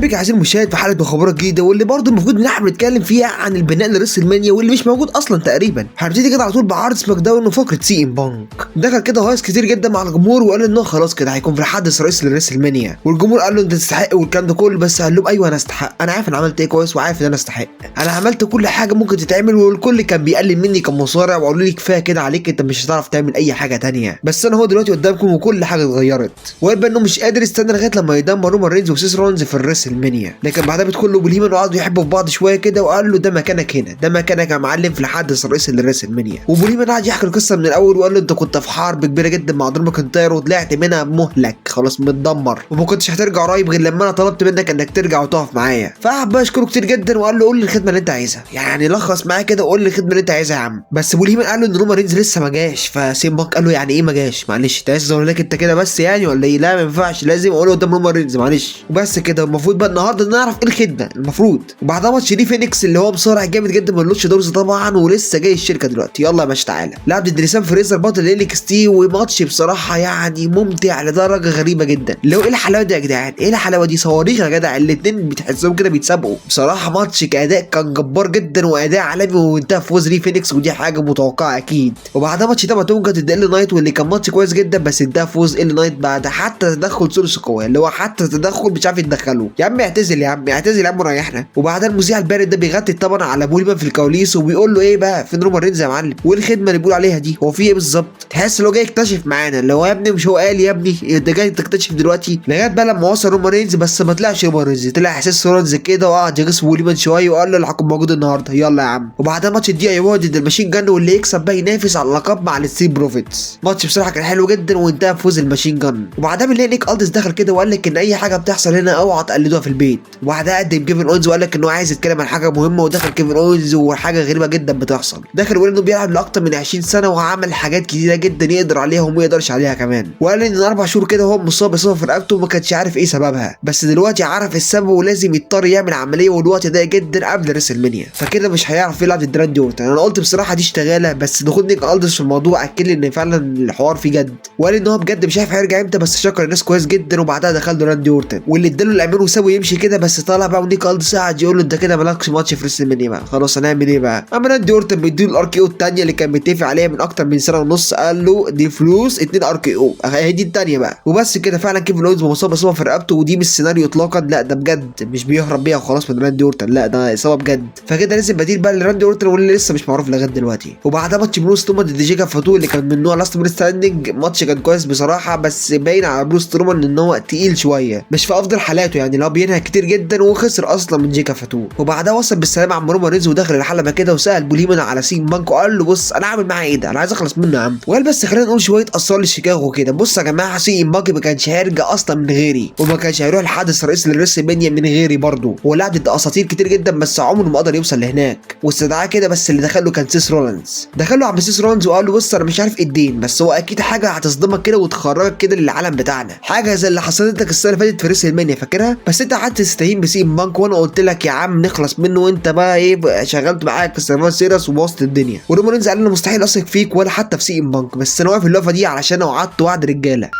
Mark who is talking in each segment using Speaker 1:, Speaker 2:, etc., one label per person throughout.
Speaker 1: بك عزيزي المشاهد في حلقة مخابرات جديدة، واللي برضه المفروض ان احنا بنتكلم فيها عن البناء ل WrestleMania واللي مش موجود اصلا تقريبا. هنبتدي كده على طول بعرض SmackDown وفقره CM Punk. دخل كده هايس كتير جدا مع الجمهور وقال ان هو خلاص كده هيكون في الحدث الرئيسي ل WrestleMania، والجمهور قال له انت تستحق والكلام ده كله، بس قال لهم ايوه انا استحق، انا عارف انا عملت ايه كويس وعارف ان انا استحق، انا عملت كل حاجة ممكن تتعمل، والكل كان بيقلل مني كمصارع وقالوا لي كفاية كده عليك انت مش هتعرف تعمل اي حاجة تانية، بس انا هو دلوقتي قدامكم وكل حاجة اتغيرت. وقال بقى انه مش قادر يستنى لغاية لما يدمر رومان رينز وسيس رولينز في ال WrestleMania. لكن بعدها بيدخل له بول هيمن وقعدوا يحبوا في بعض شوية كده وقال له ده مكانك هنا، ده مكانك يا معلم في الحدث الرئيسي لل WrestleMania. وبول هيمن قعد يحكي القصة من الاول وقال له انت كنت في حرب كبيرة جدا مع درو ماكنتاير وطلعت منها مهلك خلاص متدمر، وما كنتش هترجع قريب غير لما انا طلبت منك انك ترجع وتقف معايا. فقعد بقى يشكره كتير جدا وقال له قول لي الخدمة اللي انت عايزها، يعني لخص معايا كده وقول لي الخدمة اللي انت عايزها يا عم. بس بول هيمن قال له ان رومان رينز لسه ما جاش. ف CM Punk قال له يعني ايه ما جاش؟ معلش انت عايز لك انت كده بس يعني ولا ايه؟ لا ما ينفعش، لازم اقوله قدام رومان رينز معلش. وبس كده المفروض بقى النهارده نعرف ايه الخدمة المفروض. وبعدها ماتش ري فينيكس اللي هو مصارع جامد جدا من Lucha طبعا ولسه جاي الشركة دلوقتي، يلا يا باشا تعالى. لعب ضد سام فريزر بطل NXT، وماتش بصراحة يعني ممتع لدرجة غريبة جدا. اللي هو ايه الحلاوة دي يا جدعان؟ ايه الحلاوة دي؟ صواريخ يا جدع، الاثنين بتحسهم كده بيتسابقوا. بصراحة ماتش كاداء كان جبار جدا واداء عالمي وانتهى فوز ري فينيكس، ودي حاجة متوقعه اكيد. وبعدها ماتش تاما تونجا ضد LA Knight واللي كان ماتش كويس جدا، بس انتهى فوز LA Knight بعد حتى تدخل سولو سيكوا اللي هو حتى تدخل مش عارف يتدخله. يا عم اعتزل يا عم، اعتزل يا عم وريحنا. وبعدها المذيع البارد ده بيغطي طبعا على بول هيمن في الكواليس وبيقول له ايه بقى فين رومان رينز يا معلم؟ وايه الخدمة اللي بيقول عليها دي؟ هو في ايه بالظبط؟ تحس ان هو جاي يكتشف معانا، اللي هو يا ابني مش هو قال يا ابني انت جاي تكتشف دلوقتي؟ لغاية بقى لما وصل رومان رينز، بس ما طلعش رومان رينز، طلع سيس رولينز كده وقعد يغيظ بول هيمن شوية وقال له الحكم موجود النهارده يلا يا عم. وبعدها ماتش ال DIY ضد ال Machine Gun واللي يكسب بقى ينافس على اللقب مع ال Street Profits. ماتش بصراحة كان حلو جدا وانتهى بفوز ال Machine Gun. وبعدها بنلاقي نيك الدس دخل كده وقال لك ان اي حاجة بتحصل هنا اوعى تقلدوها في البيت. وبعدها قدم كيفن اونز وقال لك انه عايز يتكلم عن حاجة مهمة، ودخل كيفن اونز وحاجه غريبة جدا بتحصل. دخل وقال انه بيلعب لاكتر من 20 سنة وعمل حاجات كتيرة جدا يقدر عليها وما يقدرش عليها كمان، وقال ان 4 شهور كده هو مصاب باصابة في رقبته وما كانش عارف ايه سببها، بس دلوقتي عرف السبب ولازم يضطر يعمل عملية والوقت ضيق جدا قبل WrestleMania، فكده مش هيعرف يلعب ضد راندي اورتن. انا قلت بصراحة دي اشتغاله، بس دخول نيك الدس في الموضوع اكد لي ان فعلا الحوار فيه جد، وقال ان هو بجد مش عارف هيرجع امتى، بس شكر الناس كويس جدا. وبعدها دخل له راندي اورتن واللي اداله الامان وسابه يمشي كده، بس طلع بقى ونيك الدس قعد يقول له انت كده مالكش ماتش في WrestleMania بقى، خلاص هنعمل ايه بقى؟ اما راندي اورتن بيديله ال RKO الثانية اللي كان متفق عليها من اكتر من سنة ونص، قال له دي فلوس 2 RKO هي دي الثانية بقى. وبس كده فعلا كيفن اونز مصاب اصابه في رقبته، ودي مش سيناريو اطلاقا، لا ده بجد مش بيهرب بيها وخلاص من راندي اورتن، لا ده اصابه بجد. فكده لازم بديل بقى لراندي اورتن واللي لسه مش معروف لغاية دلوقتي. وبعدها ماتش برون سترومان ضد جيكاب فاتو اللي كان من نوع last man standing، ماتش كان كويس بصراحة، بس باين على برون سترومان ان هو تقيل شوية مش في افضل حالاته، يعني لو بينهى كتير جدا وخسر اصلا من جيكاب فاتو. وبعدها وصل بالسلامة عم رومان رينز ودخل الحلبة كده وسال بول هيمن على CM Punk وقال له بص انا عامل معاه ايه ده، انا عايز اخلص منه يا عم. وقال بس خلينا نقول شوية اسرار لشيكاغو كده. بص يا جماعة CM Punk ما كانش هيرجع اصلا من غيري، وما كانش هيروح الحدث الرئيسي لل WrestleMania من غيري برضه، ولعب ضد اساطير كتير جدا بس عمره ما قدر يوصل لهناك، واستدعاه كده بس اللي دخله كان سيس رولينز. دخله عم سيس رولينز وقال له بص انا مش عارف ايه الدين، بس هو اكيد حاجة هتصدمك كده وتخرجك كده للعالم بتاعنا، حاجة زي اللي حصلت لك السنة اللي فاتت في WrestleMania فاكرها، بس انت قعدت تستهين ب CM Punk وانا قلت لك يا عم نخلص منه، وانت بقى ايه شغلت معاك في ال Survivor Series وبوظت الدنيا. ورومان رينز قال انا مستحيل اثق فيك ولا حتى في CM Punk، بس انا واقف الوقفة دي علشان وعدت وعد رجاله.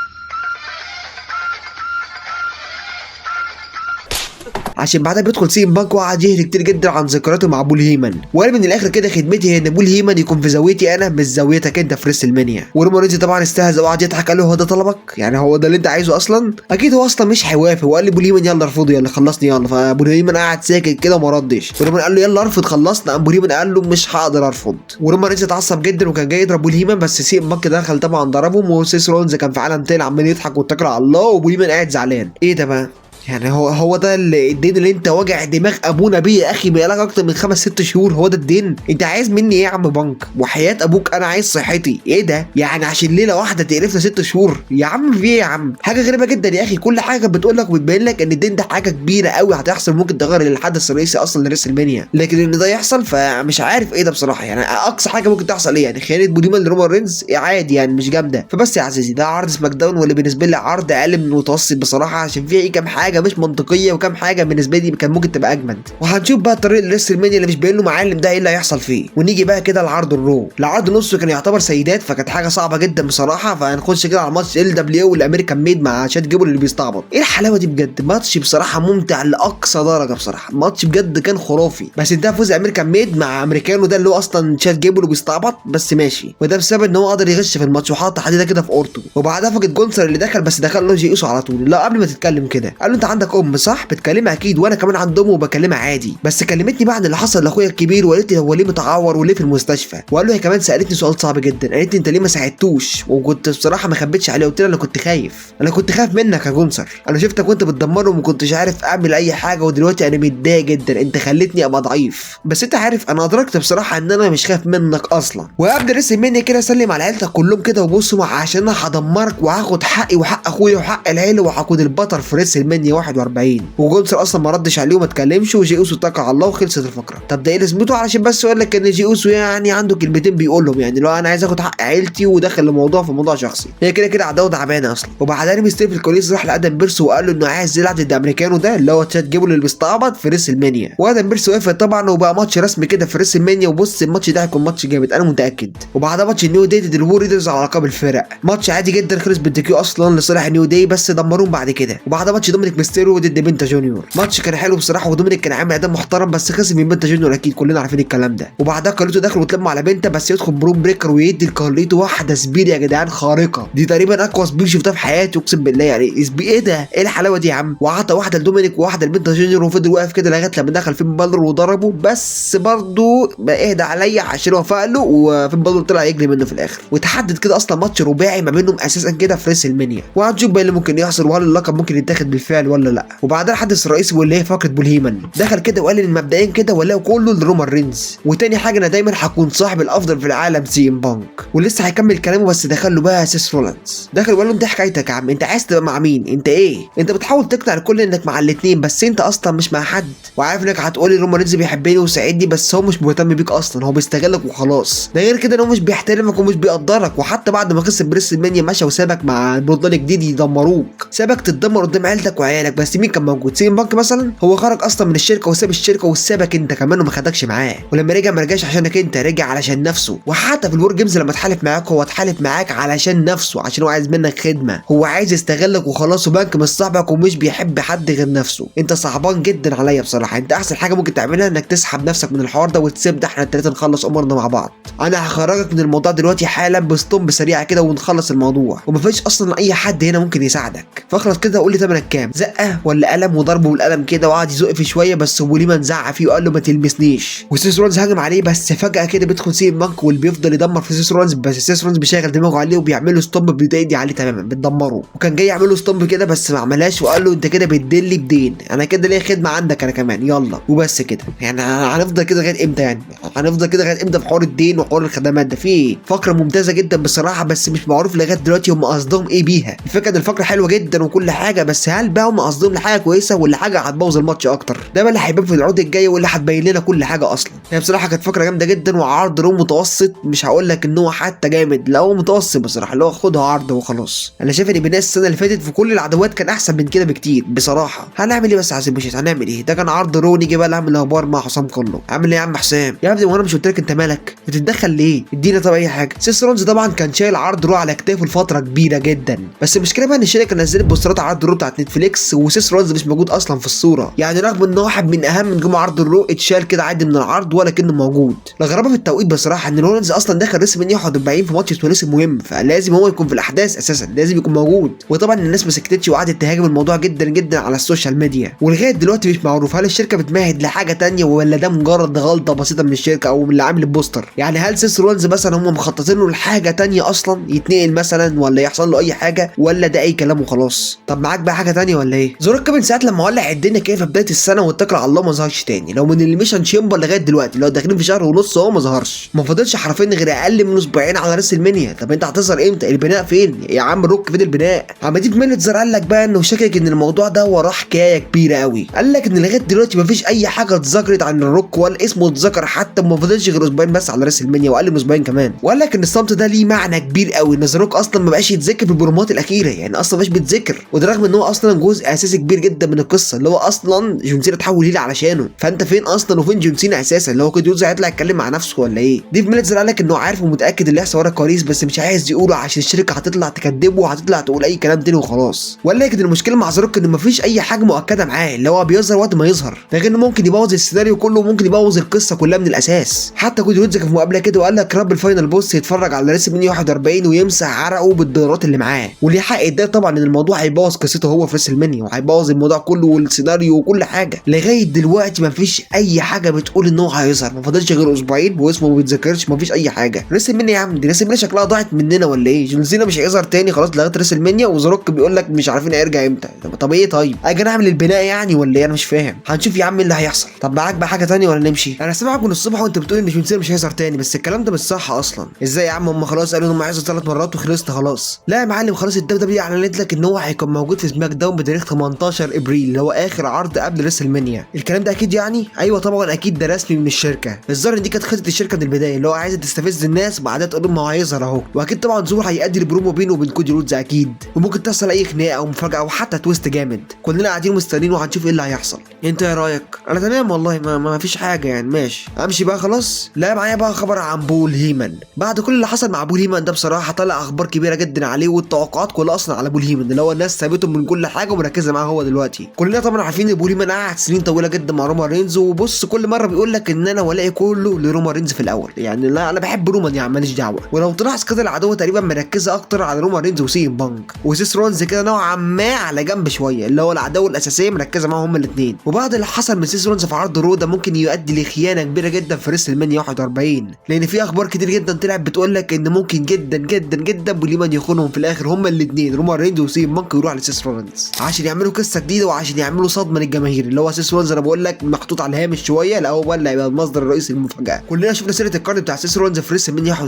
Speaker 1: عشان بعدها بيدخل CM Punk وقعد يهري كتير جدا عن ذكرياته مع بول هيمن، وقال من الاخر كده خدمتي هي ان بول هيمن يكون في زاويتي انا مش زاويتك انت في WrestleMania. ورومان رينز طبعا استهزأ وقعد يضحك قال له هو ده طلبك؟ يعني هو ده اللي انت عايزه اصلا؟ اكيد هو اصلا مش هيوافق. وقال لي بول هيمن يلا ارفضه يلا خلصني يلا. فبول هيمن قعد ساكت كده وما ردش، ورومان قال له يلا ارفض خلصنا، قام بول هيمن قال له مش هقدر ارفض. ورومان رينز اتعصب جدا وكان جاي يضرب بول هيمن، بس CM Punk دخل طبعا ضربهم، وسيس رولينز كان في عالم تاني عمال يضحك واتكل على الله، وبول هيمن قاعد زعلان. ايه ده بقى؟ يعني هو ده الدين اللي انت واجع دماغ ابونا بيه يا اخي بقالك اكتر من 5 6 شهور؟ هو ده الدين؟ انت عايز مني ايه يا عم بنك؟ وحياة ابوك انا عايز صحتي. ايه ده يعني عشان ليلة واحدة تقرفنا 6 شهور؟ يا عم في ايه يا عم؟ حاجة غريبة جدا يا اخي. كل حاجة بتقول لك وبتبين لك ان الدين ده حاجة كبيرة قوي هتحصل ممكن تغير الحدث الرئيسي اصلا ل WrestleMania، لكن ان ده يحصل فمش عارف ايه ده بصراحة. يعني اقصى حاجة ممكن تحصل ايه؟ يعني خيانة بول هيمن لرومان رينز عادي يعني مش جامدة. فبس يا عزيزي ده عرض SmackDown، واللي بالنسبة لي عرض اقل من المتوسط بصراحة، عشان فيه ايه كام حاجة حاجة مش منطقية وكام حاجة بالنسبة لي كان ممكن تبقى اجمد. وهنشوف بقى طريق لريسلمانيا اللي مش باين له معالم ده ايه اللي هيحصل فيه. ونيجي بقى كده لعرض الرو، العرض نصه كان يعتبر سيدات، فكانت حاجة صعبة جدا بصراحة. فهنخش كده على ماتش LWO والامريكان ميد مع شاد جيبل اللي بيستعبط. ايه الحلاوة دي بجد، ماتش بصراحة ممتع لاقصى درجه بصراحة، ماتش بجد كان خرافي. بس انتهى فوز امريكان ميد مع امريكانو ده اللي هو اصلا شاد جيبل وبيستعبط، بس ماشي. وده بسبب ان هو قدر يغش في الماتش وحط حديده كده في اورته. وبعدها فقد جونسر اللي دخل، بس دخل له جي اوسو على طول، لا قبل ما تتكلم كده قال له انت عندك ام صح؟ بتكلمها اكيد، وانا كمان عند ام وبكلمها عادي، بس كلمتني بقى عن اللي حصل لاخويا الكبير وقالت لي هو ليه متعور وليه في المستشفى. وقال له هي كمان سالتني سؤال صعب جدا، قالت لي انت ليه ما ساعدتوش؟ وكنت بصراحة ما خبيتش عليه، قلت لها انا كنت خايف، انا كنت خايف منك يا جونسر، انا شفتك وانت بتدمره وما كنتش عارف اعمل اي حاجة، ودلوقتي انا متضايق جدا، انت خليتني ابقى ضعيف، بس انت عارف انا ادركت بصراحة ان انا مش خايف منك اصلا. وقبل ريسلمانيا كده سلم على عيلتك كلهم كده وبصوا عشان انا هدمرك وهاخد حقي وحق اخويا وحق العيلة وهكون البطل في ريسلمانيا 41. وجونسر اصلا ما ردش عليه وما اتكلمش، وجي اوسو اتكل على الله وخلصت الفقرة. طب ده ايه لازمته؟ علشان بس يقول لك ان جي اوسو يعني عنده كلمتين بيقولهم، يعني لو انا عايز اخد حق عيلتي ودخل الموضوع في موضوع شخصي، هي كده كده عداوة تعبانة اصلا. وبعدها ميستيريو في الكواليس راح لادم بيرس وقال له انه عايز يلعب ضد امريكانو ده اللي هو تشاد جيبل اللي بيستعبط في ريسلمانيا، وادم بيرس وافق طبعا، وبقى ماتش رسمي كده في ريسلمانيا. وبص الماتش ده هيكون ماتش جامد انا متاكد. وبعدها ماتش النيو داي ضد الوور ريدرز على لقب الفرق، ماتش عادي جدا خلص بال DQ اصلا لصالح النيو داي بس دمروهم بعد كده. وبعدها ماتش دومينيك ميستيريو ضد بنتا جونيور، ماتش كان حلو بصراحة، ودومينيك كان عامل اداء محترم بس خسر من بنتا جونيور اكيد كلنا عارفين الكلام ده. وبعدها كارليتو دخل واتلموا على بنتا، بس يدخل برون بريكر ويدي لكارليتو واحدة spear يا جدعان خارقة، دي تقريبا اقوى spear شفتها في حياتي اقسم بالله، يعني spear ايه ده، ايه الحلاوة دي يا عم. وعطى واحدة لدومينيك وواحدة لبنتا جونيور، وفضل واقف كده لغاية لما دخل فين بالور وضربه، بس برضه بقى اهدى عليا عشان هو فاق له، وفين بالور طلع يجري منه في الاخر. وتحدد كده اصلا ماتش رباعي ما بينهم اساسا كده في ريسلمانيا، وهنشوف بقى اللي ممكن يحصل وهل اللقب ممكن يتاخد بالفعل ولا لا. وبعدها الحدث الرئيسي واللي هي فقره بول هيمن، دخل كده وقال ان مبدئيا كده ولاة كله لرومان رينز، وتاني حاجة انا دايما هكون صاحب الافضل في العالم سي ام بانك. ولسه هيكمل كلامه بس دخل له بقى سيس رولانز، دخل وقال له انت حكايتك يا عم، انت عايز تبقى مع مين؟ انت ايه؟ انت بتحاول تقنع الكل انك مع الاثنين بس انت اصلا مش مع حد، وعارف انك هتقولي رومان رينز بيحبني وساعدني بس هو مش مهتم بيك اصلا، هو بيستغلك وخلاص. ده غير كده ان هو مش بيحترمك ومش بيقدرك، وحتى بعد ما خسر بريسلمانيا مشى وسابك مع البلاد الجديد يدمروك، سابك تتدمر قدام عيلتك وعيالك. بس مين كان موجود؟ سي ام بانك مثلا، هو خرج اصلا من الشركة وساب الشركة وسابك انت كمان وما خدكش معاه، ولما رجع ما رجعش عشانك انت، رجع علشان نفسه. وحتى في الور جيمز لما اتحالف معاك هو اتحالف معاك علشان نفسه، عشان هو عايز منك خدمة، هو عايز يستغلك وخلاص. وبانك مش صاحبك ومش بيحب حد غير نفسه. انت صعبان جدا عليا بصراحة، انت احسن حاجة ممكن تعملها انك تسحب نفسك من الحوار ده وتسيب ده، احنا التلاتة نخلص امورنا مع بعض. انا هخرجك من الموضوع دلوقتي حالا ب stomp سريعة كده ونخلص الموضوع، ومفيش اصلا اي حد هنا ممكن يساعدك. فاخلص كده وقول لي ثمنك كام، زقه ولا قلم؟ وضربه بالقلم كده وقعد يزق فيه شوية، بس هو ليه ما زعق فيه وقال له ما تلمسنيش. وسيس رولانز هجم عليه، بس فجاة كده بيدخل سي ام بانك واللي بيفضل يدمر في سيس رولانز، بس سيس رولانز بيشغل دماغه عليه وبيعمل له stomp بتقضي عليه تماما، بتدمره. وكان جاي يعمل له stomp كده بس ما عملهاش، وقال له انت كده بتدلي بدين، انا كده ليا خدمة عندك انا كمان، يلا وبس كده. يعني هنفضل كده لغاية امتى؟ يعني هنفضل كده لغاية امتى في حوار الدين وحوار الخدمات ده؟ في ايه؟ فقره ممتازة جدا بصراحة، بس مش معروف لغاية دلوقتي هم قصدهم ايه بيها. الفكرة ان الفقرة حلوة جدا وكل حاجة، بس هل بقى هم قصدهم لحاجة كويسة ولا حاجة هتبوظ الماتش اكتر؟ ده بقى اللي هيبان في العروض الجاية واللي هتبين لنا كل حاجة اصلا. هي بصراحة كانت فقره جامدة جدا، وعرض رو متوسط، مش هقول لك ان هو حتى جامد، لا هو متوسط بصراحة، اللي هو خدها عرض وخلاص. انا شايف ان بناء السنة اللي فاتت في كل العدوات كان احسن من كده بكتير بصراحة. هنعمل ايه بس يا عزيز مشيت؟ هنعمل ايه؟ ده كان عرض رو. نيجي بقى نعمل الاخبار مع حسام كله. عامل ايه يا عم حسام؟ يا ابني وانا مش قلت لك انت مالك بتتدخل ليه؟ ادينا طب اي حاجة. سيس رولانز طبعا كان شايل عرض رو على كتافه لفترة كبيرة جدا، بس المشكلة بقى ان الشركة نزلت بوسترات عرض رو بتاعت نتفليكس وسيس رولانز مش موجود اصلا في الصورة، يعني رغم ان واحد من اهم نجوم عرض الرو اتشال كده عادي من العرض ولا كانه موجود. الغرابة في التوقيت بصراحة ان رولانز اصلا دخل ريسلمانيا 41 في ماتش ثلاثي مهم، فلازم هو يكون في الاحداث اساسا، لازم يكون موجود. وطبعا الناس ما سكتتش وقعدت تهاجم الموضوع جدا جدا على السوشيال ميديا، ولغاية دلوقتي مش معروف هل الشركة بتمهد لحاجة تانية ولا ده مجرد غلطه بسيطة من الشركة او من اللي عامل البوستر. يعني هل سيس رولانز مثلا هم مخططين له لحاجة تانية اصلا، يتنقل مثلا ولا يحصل له اي حاجة، ولا ده اي كلام وخلاص؟ طب معاك بقى حاجة تانية ولا ايه؟ ذا روك من ساعة لما ولع الدنيا كده في بداية السنة واتكل على الله ما ظهرش تاني، لو من اليميشن شيمبر لغاية دلوقتي لو داخلين في شهر ونص هو ما ظهرش، ما فاضلش حرفيا غير اقل من اسبوعين على راس المنيا. طب انت هتظهر امتى؟ البناء فين يا عم روك؟ فين البناء؟ عم ديف ميلتزر قال لك بقى انه شاكك ان الموضوع ده وراه حكاية كبيرة قوي، قال لك ان لغاية دلوقتي مفيش اي حاجة اتذكرت عن الروك ولا اسمه اتذكر حتى، ما فاضلش غير اسبوعين بس على راس المنيا واقل من اسبوعين كمان. وقال لك ان الصمت ده ليه معنى كبير قوي، ان ذا روك اصلا ما بقاش يتذكر في البرومات الاخيرة، يعني اصلا ما بقاش بيتذكر، وده رغم ان هو اصلا جزء جزء اساسي كبير جدا من القصة، اللي هو اصلا جون سينا اتحول heel علشانه، فانت فين اصلا وفين جون سينا اساسا؟ اللي هو كودي رودز هيطلع يتكلم مع نفسه ولا ايه؟ ديف ميلتزر قال لك انه عارف ومتاكد اللي هيحصل ورا الكواليس، بس مش عايز يقوله عشان الشركة هتطلع تكذبه وهتطلع تقول اي كلام تاني وخلاص. ولكن المشكلة مع ذا روك ان مفيش اي حاجة مؤكدة معاه، اللي هو بيظهر وقت ما يظهر، ده غير انه ممكن يبوظ السيناريو كله وممكن يبوظ القصة كلها من الاساس. حتى كودي رودز كان في مقابله كده وقال لك رب ال Final Boss يتفرج على WrestleMania 41 ويمسح عرقه بالدولارات اللي معاه، وليه حق يتضايق طبعا ان الموضوع هيبوظ قصته هو في WrestleMania، وهيبوظ الموضوع كله والسيناريو وكل حاجة. لغاية دلوقتي مفيش اي حاجة بتقول ان هو هيظهر، ما فاضلش غير اسبوعين واسمه ما بيتذكرش، مفيش اي حاجة. WrestleMania يا عم، دي WrestleMania شكلها ضاعت مننا ولا ايه؟ جون سينا مش هيظهر تاني خلاص لغاية WrestleMania، وذا روك بيقول لك مش عارفين هيرجع امتى. طب ايه؟ طيب اجي نعمل البناء يعني ولا ايه؟ انا مش فاهم. هنشوف يا عم اللي هيحصل. طب معاك بقى حاجة تانية ولا نمشي؟ انا سامعك من الصبح وانت بتقول ان جون سينا مش هيظهر تاني، بس الكلام ده مش صح اصلا. ازاي يا عم؟ هم خلاص قالوا ان هم هيظهروا 3 مرات وخلصنا خلاص. لا يا معلم، خلاص ال WWE اعلنت لك ان هو هيكون موجود في SmackDown بتاريخ 18 ابريل، اللي هو اخر عرض قبل WrestleMania. الكلام ده اكيد يعني؟ ايوه طبعا اكيد، ده رسمي من الشركة. الظاهر ان دي كانت خطه الشركة من البداية، اللي هو عايزه تستفز الناس بعدها تقول لهم ما هو هيظهر اهو. واكيد طبعا ظهور هيؤدي لبرومو بينه وبين كودي رودز اكيد، وممكن تحصل اي خناقه او مفاجاة او حتى twist جامد. كلنا قاعدين مستنيين وهنشوف ايه اللي هيحصل. انت ايه رايك؟ انا تمام والله، ما فيش حاجة يعني، ماشي امشي بقى خلاص. لا معايا بقى خبر عن بول هيمن. بعد كل اللي حصل مع بول هيمن ده بصراحة طلع اخبار كبيرة جدا عليه، والتوقعات كلها اصلا على بول هيمن، اللي هو الناس سابته من كل حاجة ومركزه معاه هو دلوقتي. كلنا طبعا عارفين ان بول هيمن قعد سنين طويلة جدا مع رومان رينز، وبص كل مرة بيقول لك ان انا ولائي كله لرومان رينز في الاول، يعني لا انا بحب رومان يعني ماليش دعوه. ولو تلاحظ كده العداوة تقريبا مركزه اكتر على رومان رينز وسي ام بانك، وسيس رولينز كده نوعا ما على جنب شوية، اللي هو العداوة الاساسية مركزه معاهم هما الاثنين. وبعد اللي حصل من سيس رولينز في عرض Raw ده ممكن يؤدي لخيانه كبيرة جدا في WrestleMania 41، لان في اخبار كتير جدا طلعت بتقول لك ان ممكن جدا جدا جدا بول هيمن يخونهم في الاخر هما الاثنين رومان رينز وسي ام بانك، ويروح لسيس رولينز عشان يعملوا قصة جديدة وعشان يعملوا صدمة للجماهير. اللي هو سيس رولينز انا بقول لك محطوط على الهامش شوية، لا هو اللي هيبقى المصدر الرئيسي للمفاجاه. كلنا شفنا سيره القرن بتاع سيس رولينز في WrestleMania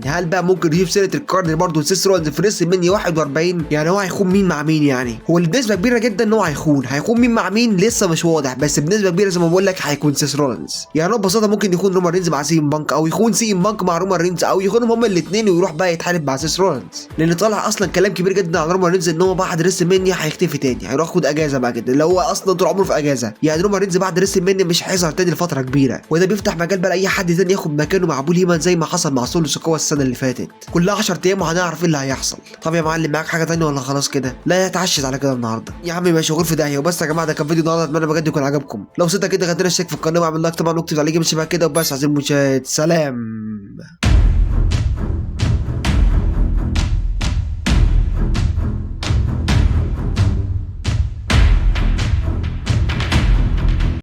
Speaker 1: 31، هل بقى ممكن نشوف سيره القرن برضه سيس رولينز في WrestleMania 41؟ يعني هو هيخون مين مع مين؟ يعني هو بنسبة كبيرة جدا ان هو هيخون مين مع مين لسه مش واضح، بس بنسبة كبيرة زي ما بقول لك هيكون سيس رولينز. يعني هو ببساطة ممكن يكون رومان رينز مع سي ام بانك، او يخون سي ام بانك مع رومان رينز، او يخونهم هما الاثنين ويروح بقى يتحارب مع سيس رولينز. لان طلع اصلا كلام كبير جدا على رومان رينز ان هو بعد WrestleMania هيختفي تاني، هيروح ياخد اجازه بقى كده، اللي هو اصلا طول عمره في اجازه. يعني رومان رينز بعد WrestleMania مش هيظهر تاني لفترة كبيرة، وده بيفتح مجال بقى لاي حد تاني ياخد مكانه مع بول هيمن زي ما حصل مع سولو سيكوا السنة اللي فاتت. كلها 10 ايام وهنعرف ايه اللي هيحصل. طب يا معلم معاك حاجة تانية ولا خلاص كده؟ لا اتعشت على كده النهارده يا عم، ماشي غور في داهية. وبس يا جماعة ده كان فيديو النهارده، اتمنى بجد يكون عجبكم. لو وصلت كده خلينا اشترك في القناة واعمل like طبعا واكتب تعليق مش بقى كده. وبس عايزين المشاهد، سلام.